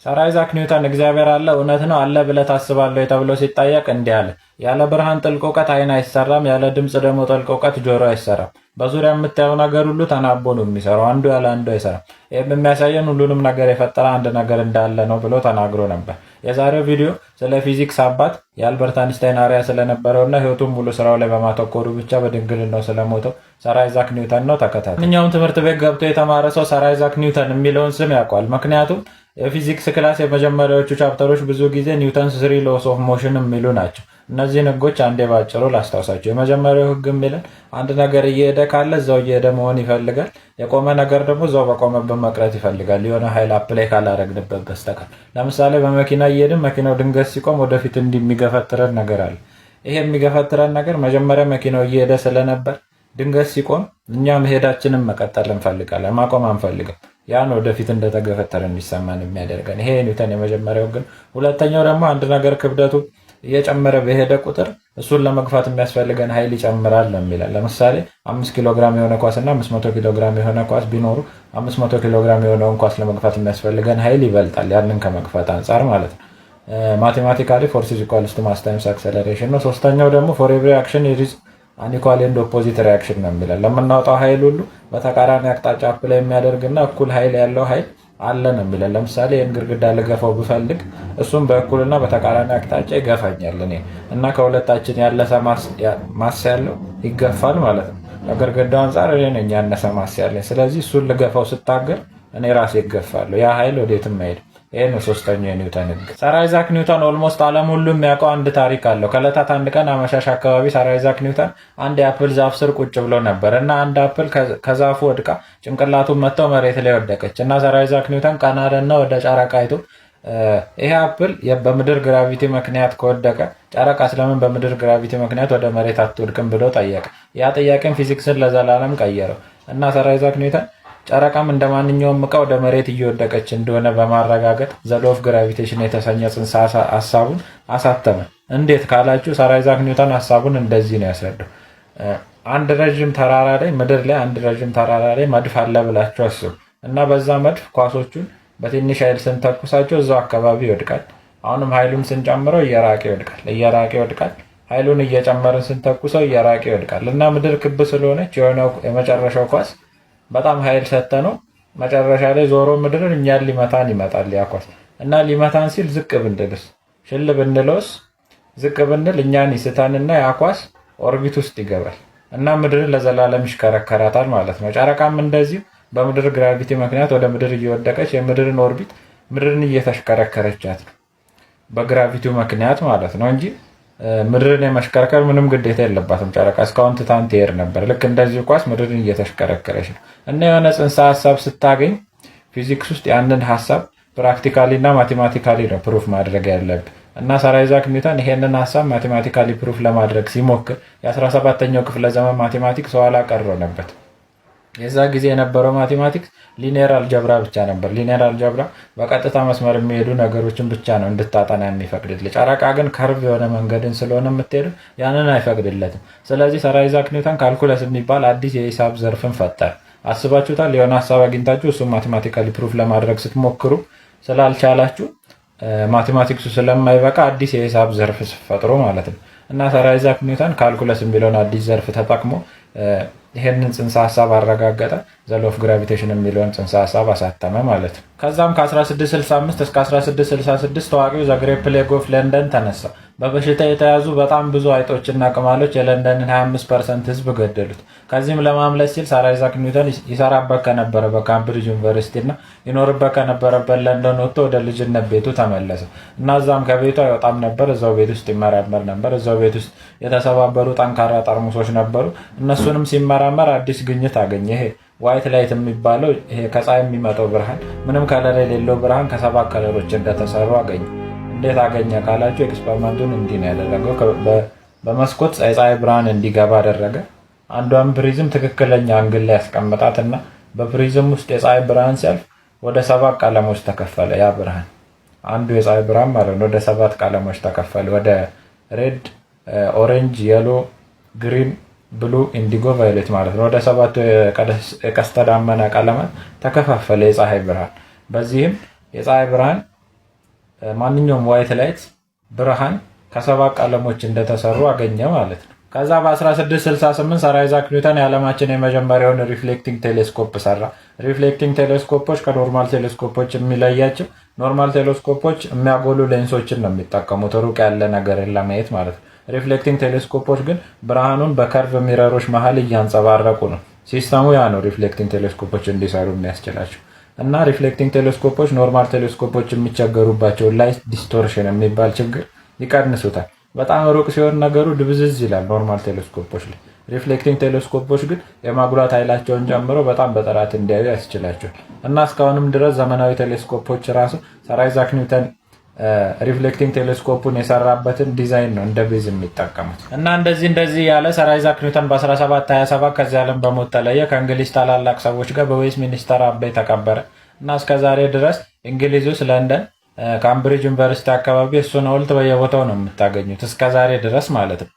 ሰር አይዛክ ኒውተን እግዚአብሔር አለ፣ እውነት ነው፣ አለ ብለህ ታስባለህ ተብሎ ሲጠየቅ እንዲህ አለ። ያለ ብርሃን ጥልቅ እውቀት አይን አይሰራም፣ ያለ ድምፅ ደግሞ ጥልቅ እውቀት ጆሮ አይሰራም። በዙሪያ የምታየው ነገር ሁሉ ተናቦ ነው የሚሰራው፣ አንዱ ያለ አንዱ አይሰራም። ይህም የሚያሳየን ሁሉንም ነገር የፈጠረ አንድ ነገር እንዳለ ነው ብሎ ተናግሮ ነበር። የዛሬው ቪዲዮ ስለ ፊዚክስ አባት፣ የአልበርት አንስታይን አርአያ ስለነበረውና ህይወቱን ሙሉ ስራው ላይ በማተኮሩ ብቻ በድንግልናው ስለሞተው ሰር አይዛክ ኒውተን ነው። ተከታተል። ማንኛውም ትምህርት ቤት ገብቶ የተማረ ሰው ሰር አይዛክ ኒውተን የሚለውን ስም ያውቀዋል። ምክንያቱም የፊዚክስ class የመጀመሪያዎቹ chapter ኦች ብዙ ጊዜ Newton's three laws of motion የሚሉ ናቸው። እነዚህን ህጎች አንዴ ባጭሩ ላስታውሳችሁ። የመጀመሪያው ህግ የሚለን አንድ ነገር እየሄደ ካለ እዛው እየሄደ መሆን ይፈልጋል። የቆመ ነገር ደግሞ እዛው በቆመበት መቅረት ይፈልጋል፣ የሆነ ኃይል apply ካላረግንበት በስተቀር። ለምሳሌ በመኪና እየሄድን መኪናው ድንገት ሲቆም ወደፊት እንዲህ የሚገፈትረን ነገር አለ። ይሄ የሚገፈትረን ነገር መጀመሪያ መኪናው እየሄደ ስለነበር ድንገት ሲቆም እኛ መሄዳችንን መቀጠል እንፈልጋለን፣ ማቆም አንፈልግም። ያን ወደፊት እንደተገፈተረ እንዲሰማን የሚያደርገን ይሄ ኒውተን የመጀመሪያው ግን። ሁለተኛው ደግሞ አንድ ነገር ክብደቱ እየጨመረ በሄደ ቁጥር እሱን ለመግፋት የሚያስፈልገን ኃይል ይጨምራል ነው የሚለን። ለምሳሌ 5 ኪሎ ግራም የሆነ ኳስ እና 500 ኪሎ ግራም የሆነ ኳስ ቢኖሩ 500 ኪሎ ግራም የሆነውን ኳስ ለመግፋት የሚያስፈልገን ኃይል ይበልጣል፣ ያንን ከመግፋት አንጻር ማለት ነው። Mathematically, force is equals to mass times acceleration ነው። ሶስተኛው ደግሞ for every action there is an equal and opposite reaction ነው የሚለን። ለምናወጣው ኃይል ሁሉ በተቃራኒ አቅጣጫ apply የሚያደርግና እኩል ኃይል ያለው ኃይል አለ ነው የሚለን። ለምሳሌ ይህን ግድግዳ ልገፋው ብፈልግ እሱም በእኩልና በተቃራኒ አቅጣጫ ይገፋኛል እኔ እና ከሁለታችን ያነሰ mass ያለው ይገፋል ማለት ነው። ከግድግዳው አንጻር እኔ ነኝ ያነሰ mass ያለኝ። ስለዚህ እሱን ልገፋው ስታገል እኔ ራሴ እገፋለሁ። ያ ኃይል ወዴትም አይሄድም። ይህ ነው ሶስተኛው የኒውተን ህግ። ሰር አይዛክ ኒውተን almost ዓለም ሁሉ የሚያውቀው አንድ ታሪክ አለው። ከዕለታት አንድ ቀን አመሻሽ አካባቢ ሰር አይዛክ ኒውተን አንድ የ apple ዛፍ ስር ቁጭ ብሎ ነበር እና አንድ apple ከዛፉ ወድቃ ጭንቅላቱን መታው መሬት ላይ ወደቀች እና ሰር አይዛክ ኒውተን ቀና አለና ወደ ጨረቃ አይቶ ይሄ apple በምድር gravity ምክንያት ከወደቀ ጨረቃ ስለምን በምድር gravity ምክንያት ወደ መሬት አትወድቅም ብሎ ጠየቀ። ያ ጥያቄም ፊዚክስን ለዘላለም ቀየረው እና ሰር አይዛክ ኒውተን ጨረቃም እንደ ማንኛውም እቃ ወደ መሬት እየወደቀች እንደሆነ በማረጋገጥ the law of gravitation የተሰኘ ጽንሰ ሀሳቡን አሳተመ። እንዴት ካላችሁ ሰር አይዛክ ኒውተን ሀሳቡን እንደዚህ ነው ያስረዳው። አንድ ረዥም ተራራ ላይ፣ ምድር ላይ አንድ ረዥም ተራራ ላይ መድፍ አለ ብላችሁ አስቡ እና በዛ መድፍ ኳሶቹን በትንሽ ኃይል ስንተኩሳቸው እዛው አካባቢ ይወድቃል። አሁንም ኃይሉን ስንጨምረው እየራቀ ይወድቃል፣ እየራቀ ይወድቃል። ኃይሉን እየጨመርን ስንተኩሰው እየራቀ ይወድቃል እና ምድር ክብ ስለሆነች የሆነው የመጨረሻው ኳስ በጣም ኃይል ሰተነው መጨረሻ ላይ ዞሮ ምድርን እኛን ሊመታን ይመጣል ያ ኳስ። እና ሊመታን ሲል ዝቅ ብንልስ፣ ሽል ብንለውስ? ዝቅ ብንል እኛን ይስተንና ያ ኳስ orbit ውስጥ ይገባል እና ምድርን ለዘላለም ይሽከረከራታል ማለት ነው። ጨረቃም እንደዚሁ በምድር gravity ምክንያት ወደ ምድር እየወደቀች የምድርን orbit ምድርን እየተሽከረከረቻት ነው በ gravity ው ምክንያት ማለት ነው እንጂ ምድርን የመሽከርከር ምንም ግዴታ የለባትም። ጨረቃ እስካሁን ትታን ትሄድ ነበር። ልክ እንደዚሁ ኳስ ምድርን እየተሽከረከረች ነው። እና የሆነ ጽንሰ ሀሳብ ስታገኝ ፊዚክስ ውስጥ ያንን ሀሳብ practically እና mathematically ነው proof ማድረግ ያለብህ። እና ሰር አይዛክ ኒውተን ይሄንን ሀሳብ mathematically proof ለማድረግ ሲሞክር የ17ኛው ክፍለ ዘመን mathematics ኋላ ቀር ሆነበት። የዛ ጊዜ የነበረው mathematics linear algebra ብቻ ነበር። Linear algebra በቀጥታ መስመር የሚሄዱ ነገሮችን ብቻ ነው እንድታጠና የሚፈቅድልህ። ጨረቃ ግን curve የሆነ መንገድን ስለሆነ የምትሄዱ ያንን አይፈቅድለትም። ስለዚህ ሰር አይዛክ ኒውተን calculus የሚባል አዲስ የሂሳብ ዘርፍን ፈጠረ። አስባችሁታል? የሆነ ሀሳብ አግኝታችሁ እሱም mathematically proof ለማድረግ ስትሞክሩ ስላልቻላችሁ፣ mathematics ኡ ስለማይበቃ አዲስ የሂሳብ ዘርፍ ስትፈጥሩ ማለት ነው። እና ሰር አይዛክ ኒውተን calculus የሚለውን አዲስ ዘርፍ ተጠቅሞ ይሄንን ጽንሰ ሀሳብ አረጋገጠ። The law of gravitation የሚለውን ጽንሰ ሀሳብ አሳተመ ማለት ነው። ከዛም ከ1665 እስከ 1666 ታዋቂው the Great Plague of London ተነሳ። በበሽታ የተያዙ በጣም ብዙ አይጦችና ቅማሎች የለንደንን 25% ህዝብ ገደሉት። ከዚህም ለማምለጥ ሲል ሰር አይዛክ ኒውተን ይሰራበት ከነበረ በካምብሪጅ ዩኒቨርሲቲ እና ይኖርበት ከነበረበት ለንደን ወጥቶ ወደ ልጅነት ቤቱ ተመለሰ እና እዛም ከቤቱ አይወጣም ነበር። እዛው ቤት ውስጥ ይመራመር ነበር። እዛው ቤት ውስጥ የተሰባበሩ ጠንካራ ጠርሙሶች ነበሩ። እነሱንም ሲመራመር አዲስ ግኝት አገኘ። ይሄ white light የሚባለው ይሄ ከፀሐይ የሚመጣው ብርሃን፣ ምንም color የሌለው ብርሃን ከሰባት color ኦች እንደተሰሩ አገኘ። እንዴት አገኘ ካላችሁ experiment ኡን እንዲህ ነው ያደረገው። በመስኮት የፀሐይ ብርሃን እንዲገባ አደረገ። አንዷን ፕሪዝም ትክክለኛ angle ላይ ያስቀምጣት እና በፕሪዝም ውስጥ የፀሐይ ብርሃን ሲያልፍ ወደ ሰባት ቀለሞች ተከፈለ። ያ ብርሃን፣ አንዱ የፀሐይ ብርሃን ማለት ነው፣ ወደ ሰባት ቀለሞች ተከፈለ። ወደ red፣ orange፣ yellow፣ green፣ blue፣ indigo፣ violet ማለት ነው። ወደ ሰባቱ የቀስተ ዳመና ቀለማት ተከፋፈለ የፀሐይ ብርሃን። በዚህም የፀሐይ ብርሃን ማንኛውም white light ብርሃን ከሰባት ቀለሞች እንደተሰሩ አገኘ ማለት ነው። ከዛ በ1668 ሰር አይዛክ ኒውተን የዓለማችን የመጀመሪያውን reflecting telescope ሰራ። Reflecting ቴሌስኮፖች ከ normal ቴሌስኮፖች የሚለያቸው normal ቴሌስኮፖች የሚያጎሉ ሌንሶችን ነው የሚጠቀሙት ሩቅ ያለ ነገርን ለማየት ማለት ነው። Reflecting ቴሌስኮፖች ግን ብርሃኑን በ curve mirror ኦች መሀል እያንጸባረቁ ነው። System ኡ ያ ነው reflecting ቴሌስኮፖች እንዲሰሩ የሚያስችላቸው። እና reflecting ቴሌስኮፖች normal ቴሌስኮፖች የሚቸገሩባቸው light distortion የሚባል ችግር ይቀንሱታል። በጣም ሩቅ ሲሆን ነገሩ ድብዝዝ ይላል normal ቴሌስኮፖች ላይ። Reflecting ቴሌስኮፖች ግን የማጉላት ኃይላቸውን ጨምሮ በጣም በጥራት እንዲያዩ ያስችላቸዋል። እና እስካሁንም ድረስ ዘመናዊ ቴሌስኮፖች ራሱ ሰር አይዛክ ኒውተን reflecting ቴሌስኮፑን የሰራበትን ዲዛይን ነው እንደ base የሚጠቀሙት። እና እንደዚህ እንደዚህ ያለ ሰር አይዛክ ኒውተን በ1727 ከዚህ ዓለም በሞት ተለየ። ከእንግሊዝ ታላላቅ ሰዎች ጋር በዌስትሚኒስተር abbey ተቀበረ። እና እስከ ዛሬ ድረስ እንግሊዝ ውስጥ ለንደን ካምብሪጅ ዩኒቨርሲቲ አካባቢ እሱን ሐውልት በየቦታው ነው የምታገኙት እስከ ዛሬ ድረስ ማለት ነው።